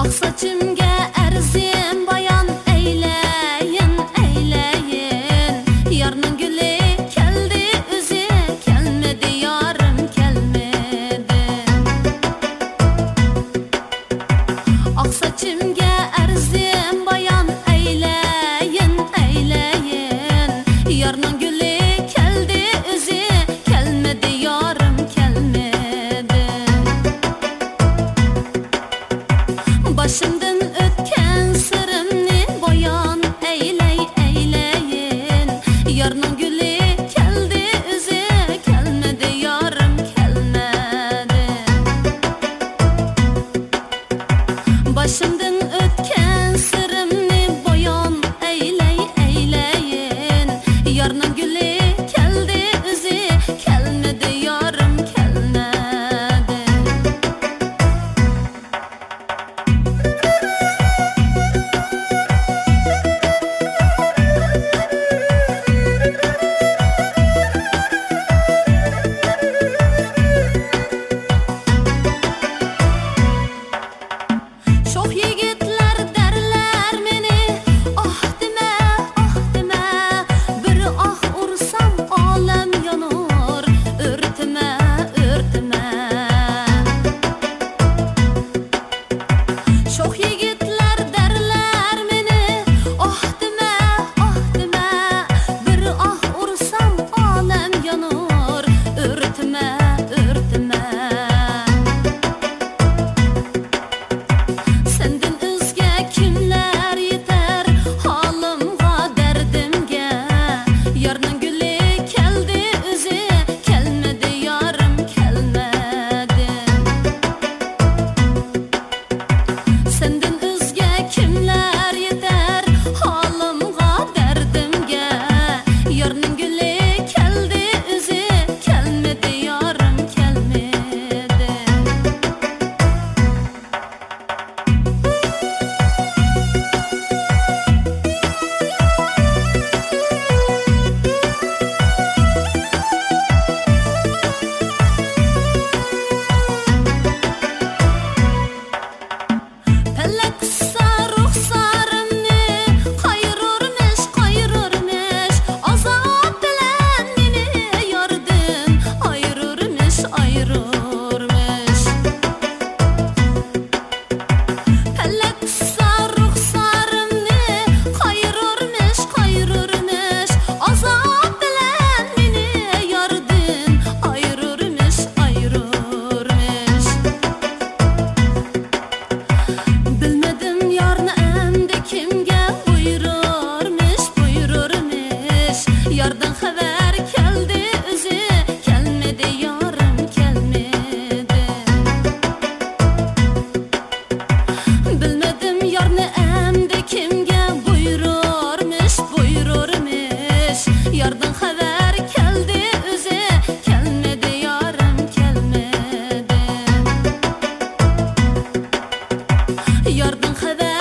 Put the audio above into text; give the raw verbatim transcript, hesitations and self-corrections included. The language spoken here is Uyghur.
ئاق ساچىمگە ئەرزىم بايان، ئەيلەيىن، ئەيلەيىن. يارنىڭ گۈلى كەلدى ئۆزى، كەلمىدى يارىم، كەلمىدى. ئاق ساچىمگە ئەرزىم بايان، ئەيلەيىن، ئەيلەيىن. يارنىڭ گۈلى كەلدى ئۆزى، كەلمىدى يارىم، كەلمىدى. باشىمدىن ئۆتكەن سىرىمنى بايان، ئەيلەي، ئەيلەيىن. يارنىڭ گۈلى كەلدى ئۆزى، كەلمىدى يارىم، كەلمىدى. باشىمدىن ئۆتكەن سىرىمنى بايان، ئەيلەي، ئەيلەيىن. يارنىڭ گۈلى كەلدى ئۆزى، كەلمىدى يارىم، كەلمىدى. شوخ يىگىتلەر دەرلەر مېنى، ئاھ دېمە، ئاھ دېمە. بىر ئاھ ئۇرسام ئالەم يانار، ئۆرتىمە، ئۆرتىمە. شوخ يىگىتلەر دەرلەر مېنى، ئاھ دېمە، ئاھ دېمە. بىر ئاھ ئۇرسام ئالەم يانار، ئۆرتىمە، ئۆرتىمە. سەندىن ئۆزگە كىملەر يېتەر ھالىمغا، دەردىمگە؟ يارنىڭ گۈلى كەلدى ئۆزى، كەلمىدى يارىم، كەلمىدى. سەندىن ئۆزگە كىملەر يېتەر ھالىمغا، دەردىمگە؟ يارنىڭ گۈلى كەلدى ئۆزى، كەلمىدى يارىم، كەلمىدى. پەلەك قۇسسا رۇخسارىمنى، قايرۇرمىش، قايرۇرمىش. ئازاب بىلەن مېنى ياردىن ئايرۇرمىش، ئايرۇرمىش. پەلەك قۇسسا رۇخسارىمنى، قايرۇرمىش، قايرۇرمىش. ئازاب بىلەن مېنى ياردىن ئايرۇرمىش، ئايرۇرمىش. بىلمىدىم يارنى ئەمدى كىمگە بۇيرۇرمىش، بۇيرۇرمىش. ياردىن خەۋەر كەلدى ئۆزى، كەلمىدى يارىم، كەلمىدى. بىلمىدىم يارنى ئەمدى كىمگە بۇيرۇرمىش، بۇيرۇرمىش. ياردىن خەۋەر كەلدى ئۆزى، كەلمىدى يارىم، كەلمىدى. ياردىن خەۋەر